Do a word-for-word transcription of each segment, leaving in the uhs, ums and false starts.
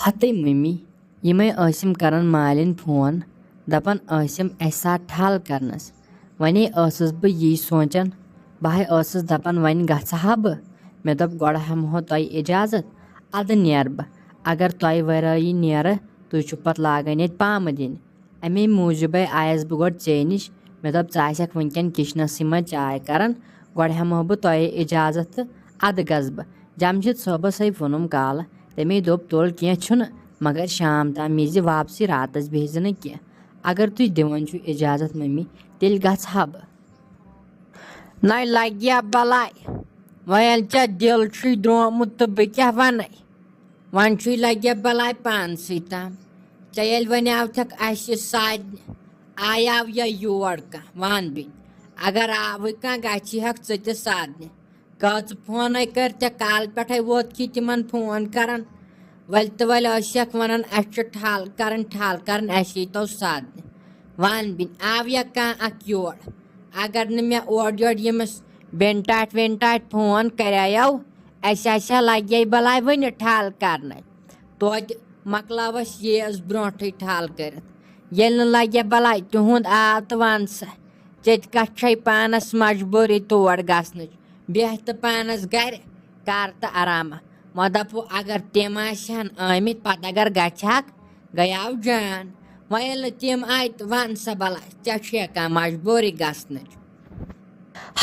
ہتٕے مٔمی، یِمے ٲسِم کران مالِنۍ فون، دپان ٲسِم اَسہِ ساتھ ٹھل کرنس۔ ونے ٲسٕس بہٕ یی سونچان، بہٕ ہاے ٲسٕس دپان وۄنۍ گژھٕ ہا بہٕ۔ مےٚ دوٚپ گۄڈٕ ہٮ۪مہٕ ہو تۄہہِ اجازت، ادٕ نیرٕ بہٕ۔ اگر تۄہہِ ورٲیی نیرٕ، تُہۍ چھِو پتہٕ لاگان ییٚتہِ پامہٕ دِنہِ۔ اَمے موٗجوٗبَے آیَس بہٕ گۄڈٕ ژے نِش۔ مےٚ دوٚپ، ژٕ آسَکھ وٕنکٮ۪ن کِچنَسٕے منٛز چاے کَران، گۄڈٕ ہٮ۪مہٕ ہا بہٕ تۄہے اِجازت تہٕ اَدٕ گژھٕ بہٕ۔ جَمشیٖد صٲبَس ہے ووٚنُم کالہٕ، تٔمے دوٚپ، تُل، کینٛہہ چھُنہٕ، مگر شام تام ییٖزِ واپسٕے، راتَس بیٚہزِ نہٕ کینٛہہ۔ اگر تُہۍ دِوان چھِو اِجازت مٔمی، تیٚلہِ گژھٕ ہا بہٕ۔ نَے لَگہِ یا بَلاے، وۄنۍ ییٚلہِ ژےٚ دِل چھُے درٛامُت تہٕ بہٕ کیٛاہ وَنَے؟ وۄنۍ چھُے لَگہِ یا بَلاے پانسٕے تام۔ ژےٚ ییٚلہِ وۄنۍ آوتھَکھ اَسہِ سادنہِ، آیاو یا یور کانٛہہ، وَن بیٚنہِ۔ اگر آوٕے کانٛہہ، گژھی ہَکھ ژٕ تہِ سادنہِ۔ کٔژ فونَے کٔرۍ ژےٚ؟ کالہٕ پٮ۪ٹھَے ووت کھی تِمَن فون کَران۔ ؤلۍ تہٕ ؤلۍ ٲسِکھ وَنان، اَسہِ چھِ ٹھل کَرٕنۍ، ٹھل کَرٕنۍ، اَسہِ ییٖتو سادنہِ۔ وَن بیٚنہِ، آو یا کانٛہہ اَکھ یور؟ اگر نہٕ مےٚ اورٕ یورٕ ییٚمِس بینٹاٹھۍ وینٹاٹھۍ فون کرییو، اَسہِ آسہِ ہا لگے بلاے وٕنہِ ٹھل کرنَے۔ توتہِ مۄکلاوس ییٖژ برونٹھٕے ٹھل کٔرِتھ۔ ییٚلہِ نہٕ لگے بلاے تِہُنٛد آو تہٕ وَن سا، ژےٚ تہِ کَتھ چھے پانَس مجبوٗری تور گژھنٕچ؟ بیٚہہ تہٕ پانَس گرِ، کر تہٕ آرامہ۔ وۄنۍ دَپو، اگر تِم آسہِ ہن آمٕتۍ، پتہٕ اگر گژھِ ہاکھ، گٔیاو جان۔ وۄنۍ ییٚلہِ نہٕ تِم آیہِ تہٕ وَن سا بَلاے، ژےٚ چھےٚ کانٛہہ مجبوٗری گژھنٕچ؟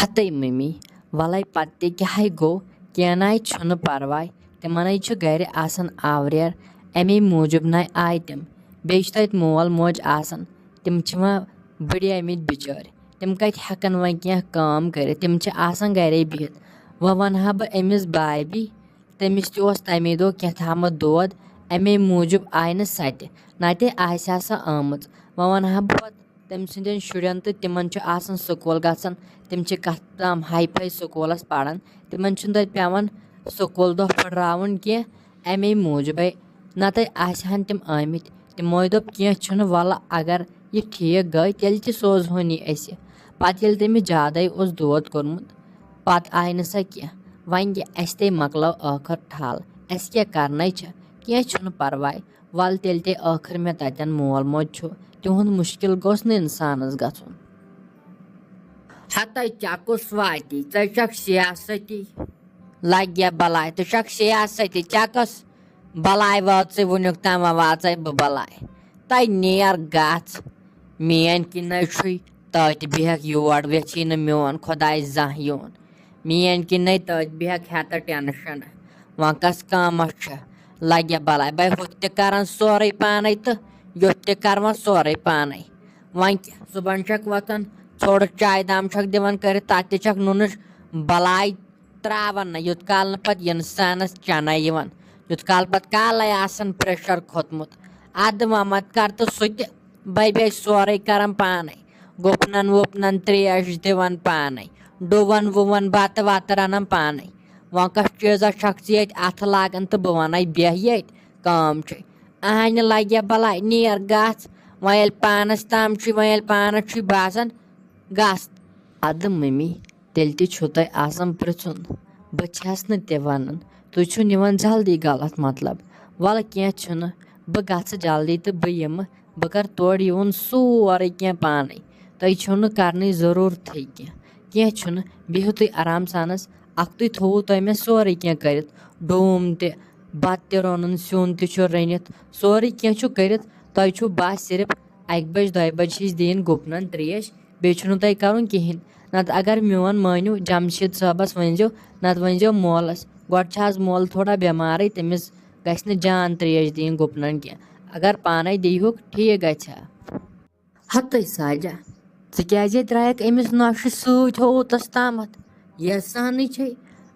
ہَتَے مٔمی، وَلَے پَتہٕ تہِ کیٛاہے گوٚو، کینٛہہ نَے چھُنہٕ پَرواے، تِمَنَے چھُ گَرِ آسان آوریر، اَمے موٗجوٗب نَے آیہِ تِم۔ بیٚیہِ چھُ تَتہِ مول موج آسان، تِم چھِ وۄنۍ بٕڈیمٕتۍ بِچٲرۍ، تِم کَتہِ ہٮ۪کَن وۄنۍ کینٛہہ کٲم کٔرِتھ، تِم چھِ آسان گَرے بِہِتھ۔ وۄنۍ وَنہٕ ہا بہٕ أمِس بابی، تٔمِس تہِ اوس تَمے دۄہ کینٛہہ تامَتھ دود، اَمے موٗجوٗب آیہِ نہٕ سۄ تہِ، نَتہٕ آسہِ ہا سۄ آمٕژ۔ وۄنۍ وَنہٕ ہا بہٕ پَتہٕ تٔمۍ سٕنٛدٮ۪ن شُرٮ۪ن تہٕ تِمَن چھُ آسان سکوٗل گژھان، تِم چھِ کَتھ تام ہاے فاے سکوٗلَس پَران، تِمَن چھُنہٕ تَتہِ پٮ۪وان سکوٗل دۄہ پھٕٹراوُن کینٛہہ، اَمے موٗجوٗبَے۔ نَتہٕ آسہِ ہَن تِم آمٕتۍ۔ تِمو دوٚپ، کینٛہہ چھُنہٕ، وَلہٕ اگر یہِ ٹھیٖک گٔے، تیٚلہِ تہِ سوزہون یہِ أسۍ۔ پَتہٕ ییٚلہِ تٔمِس زیادَے اوس دود کوٚرمُت، پَتہٕ آیہِ نہٕ سۄ کینٛہہ۔ وۄنۍ یہِ اَسہِ تے مۄکلٲو ٲخٕر ٹھل، اَسہِ کیٛاہ کَرنَے چھِ؟ کینٛہہ چھُنہٕ پَرواے، وَلہٕ تیٚلہِ تے ٲخٕر مےٚ تَتٮ۪ن مول موج چھُ، تِہُنٛد مُشکِل گوٚژھ نہٕ اِنسانَس گژھُن۔ ہَتَے ژےٚ کُس واتی؟ ژٕ چھَکھ سیاستی۔ لَگہِ بَلاے، ژٕ چھَکھ سیاستی، ژےٚ کۄس بَلاے وٲژٕے وٕنیُک تام؟ وۄنۍ واژَے بہٕ بَلاے۔ تَے نیر گژھ، میٛٲنۍ کِنۍ نَے چھُے تٔتۍ بیٚہکھ یور، ویٚژھی نہٕ میون خۄداے زانٛہہ یُن۔ میٛٲنۍ کِنۍ نَے تٔتۍ بیٚہکھ ہٮ۪تہٕ ٹٮ۪نشَن۔ وۄنۍ کَس کٲمَس چھِ؟ لَگہِ بَلاے۔ بَے ہُتھ تہِ کَرَن سورُے پانَے تہٕ یُتھ تہِ کَرٕ وۄنۍ سورُے پانَے۔ وۄنۍ کیٛاہ؟ صُبحَن چھَکھ وۄتھان، ژھوٚڑ چایہِ دام چھَکھ دِوان کٔرِتھ، تَتھ تہِ چھَکھ نُنٕچ بَلاے ترٛاوان نہٕ، یوٚت کال نہٕ پَتہٕ اِنسانَس چَنَے یِوان، یوٚت کال پَتہٕ کالَے آسان پریشر کھوٚتمُت۔ اَدٕ وۄنۍ مَت کَر تہٕ سُہ تہِ، بَے بیٚیہِ سورُے کَران پانَے، گُپنَن وُپنَن ترٛیش دِوان پانَے، ڈُوَن وُوَن بَتہٕ وَتہٕ رَنان پانَے۔ وۄنۍ کَس چیٖزَس چھَکھ ژٕ ییٚتہِ اَتھٕ لاگان تہٕ بہٕ وَنَے بیٚہہ ییٚتہِ، کٲم چھے۔ اَہَنہِ لَگہِ بَلاے، نیر گژھ۔ وۄنۍ ییٚلہِ پانَس تام چھُے، وۄنۍ ییٚلہِ پانَس چھُے باسان، گژھ۔ اَدٕ مٔمی، تیٚلہِ تہِ چھُو تۄہہِ آسان پرٛژھُن، بہٕ چھَس نہٕ تہِ وَنان، تُہۍ چھِو نِوان جلدی غلط مطلب۔ وَلہٕ کینٛہہ چھُنہٕ، بہٕ گژھٕ جلدی تہٕ بہٕ یِمہٕ، بہٕ کَرٕ تورٕ یِوُن سورُے کینٛہہ پانَے، تۄہہِ چھُو نہٕ کَرنٕچ ضروٗرتھٕے کینٛہہ، کینٛہہ چھُنہٕ، بِہِو تُہۍ آرام سانَس، اَکھتُے تھوٚوُ تۄہہِ مےٚ سورُے کینٛہہ کٔرِتھ، ڈوٗم تہِ، بَتہٕ تہِ روٚنُن، سیُن تہِ چھُ رٔنِتھ، سورُے کینٛہہ چھُ کٔرِتھ، تۄہہِ چھُو بَس صرف اَکہِ بَجہِ دۄیہِ بَجہِ ہِش دِنۍ گُپنَن ترٛیش، بیٚیہِ چھُنہٕ تۄہہِ کَرُن کِہیٖنۍ۔ نَتہٕ اگر میون مٲنِو، جمشیٖد صٲبَس ؤنۍزیو، نَتہٕ ؤنۍزیو مولَس۔ گۄڈٕ چھِ آز مول تھوڑا بٮ۪مارٕے، تٔمِس گژھِ نہٕ جان ترٛیش دِنۍ گُپنَن کینٛہہ۔ اگر پانَے دیٖہُکھ، ٹھیٖک گژھِ ہا۔ ہَتٕے ساجہ، ژٕ کیٛازِ درٛایَکھ أمِس نۄشہِ سۭتۍ ہووُتَس تامَتھ؟ یہِ سہنٕے چھے،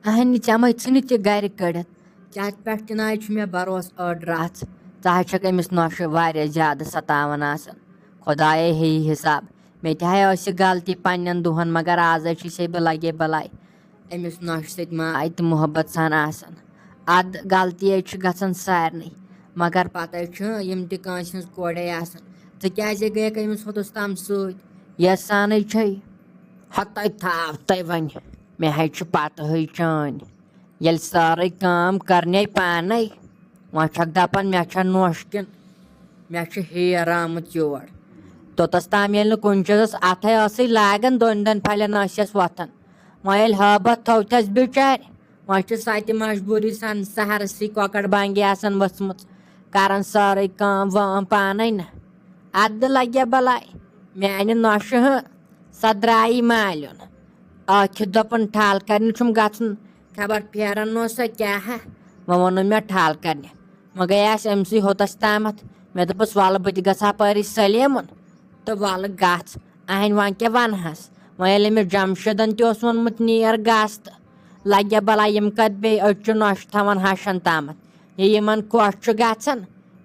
اَہَنہِ ژےٚ مَے ژھٕنہِ تہِ گَرِ کٔڑِتھ۔ ژےٚ پٮ۪ٹھ تہِ نَے چھُ مےٚ بھروسہٕ أڑ رَژھ۔ ژٕ حظ چھَکھ أمِس نۄشہِ واریاہ زیادٕ سَتاوان آسان۔ خۄدایے ہیٚیہِ حِساب۔ مےٚ تہِ ہاے ٲس یہِ غلطی پنٛنٮ۪ن دۄہَن، مگر آزَے چھُے سے بہٕ لَگے بَلاے۔ أمِس نۄشہِ سۭتۍ ما آیہِ تہٕ محبت سان آسان۔ اَدٕ غلطی ہے چھِ گژھان سارنٕے، مگر پَتہٕ ہے چھِ یِم تہِ کٲنٛسہِ ہٕنٛز کورے آسان۔ ژٕ کیٛازِ گٔیَکھ أمِس ہوٚتَس تام سۭتۍ؟ یَژھانٕے چھے۔ ہَتَے تھاو تۄہہِ وۄنۍ، مےٚ ہے چھِ پَتہٕ ہٕے چٲنۍ۔ ییٚلہِ سٲرٕے کٲم کَرنے پانَے، وۄنۍ چھکھ دپان مےٚ چھےٚ نوٚش کِنہٕ مےٚ چھُ ہیر آمُت یور؟ توٚتس تام ییٚلہِ نہٕ کُنہِ چیٖزس اتھے ٲسٕے لاگان، دۄن دۄن پھلٮ۪ن ٲسۍ یس وۄتھان۔ وۄنۍ ییٚلہِ ہٲبتھ تھوٚو تس بِچارِ، وۄنۍ چھِ سۄ تہِ مجبوٗری سان سہرسٕے کۄکر بانگی آسان ؤژھمٕژ، کران سٲرٕے کٲم وٲم پانے نہ۔ ادٕ لگیا بلاے میانہِ نۄشہِ ہٕنٛز، سۄ درٛایی مالیُن۔ ٲکھِتھ دوٚپُن ٹھل کرنہِ چھُم گژھُن، خبر پھیران اوس سۄ کیٛاہ ہا۔ وۄنۍ ووٚنُن مےٚ ٹھل کرنہِ۔ وۄنۍ گٔیس أمۍ سٕے ہوٚتس تامتھ۔ مےٚ دوٚپُس، "وَلہٕ بہٕ تہِ گژھٕ ہا پٲرِس سلیمُن تہٕ وَلہٕ گژھ۔ اہنہِ وۄنۍ کیٛاہ وَنہٕ ہس؟" وۄنۍ ییٚلہِ أمِس جمشیدن تہِ اوس ووٚنمُت، "نیر گژھ تہٕ لگیا بلاے یِم کتھ بیٚیہِ أڑۍ چھِ نۄشہِ تھاوان ہشن تامتھ۔ یہِ یِمن خۄش چھُ گژھان،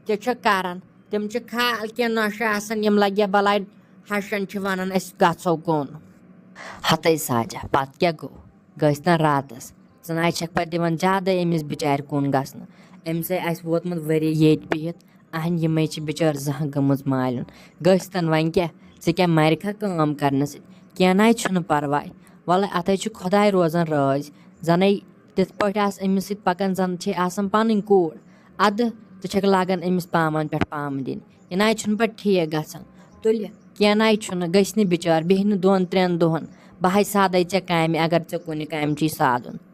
تہِ چھِ کران۔ تِم چھِ خال کینٛہہ نۄشہِ آسان، یِم لگیا بلاے ہشن چھِ ونان، أسۍ گژھو کُن۔" ہتے ساجہ، پتہٕ کیٛاہ گوٚو؟ گٔژھۍ تن راتس۔ ژٕ نہ چھکھ پتہٕ دِوان زیادے أمِس بِچارِ کُن گژھنہٕ۔ أمِس ہے آسہِ ووتمُت ؤری ییٚتہِ بِہِتھ، اہن یِمے چھِ بِچٲر زہنۍ گٔمٕژ مالیُن۔ گٔژھۍ تن وۄنۍ کیٛاہ؟ ژٕ کیٛاہ مرِکھا کٲم کرنہٕ سۭتۍ؟ کینٛہہ نہ چھُنہٕ پرواے۔ وَلہٕ اَتھے چھُ خۄداے روزان رٲضۍ۔ زَنَے تِتھ پٲٹھۍ آسہٕ أمِس سۭتۍ پَکان، زَن چھے آسان پَنٕنۍ کوٗر۔ اَدٕ ژٕ چھَکھ لاگان أمِس پامَن پٮ۪ٹھ پامہٕ دِنۍ۔ یہِ نہ حظ چھُنہٕ پَتہٕ ٹھیٖک گژھان۔ تُلہِ، کینٛہہ نہ حظ چھُنہٕ، گٔژھۍ نہٕ بِچار، بیٚہہِ نہٕ دۄن ترٛٮ۪ن دۄہَن۔ بہٕ حظ سادَے ژےٚ کامہِ، اگر ژےٚ کُنہِ کامہِ چھُے سادُن۔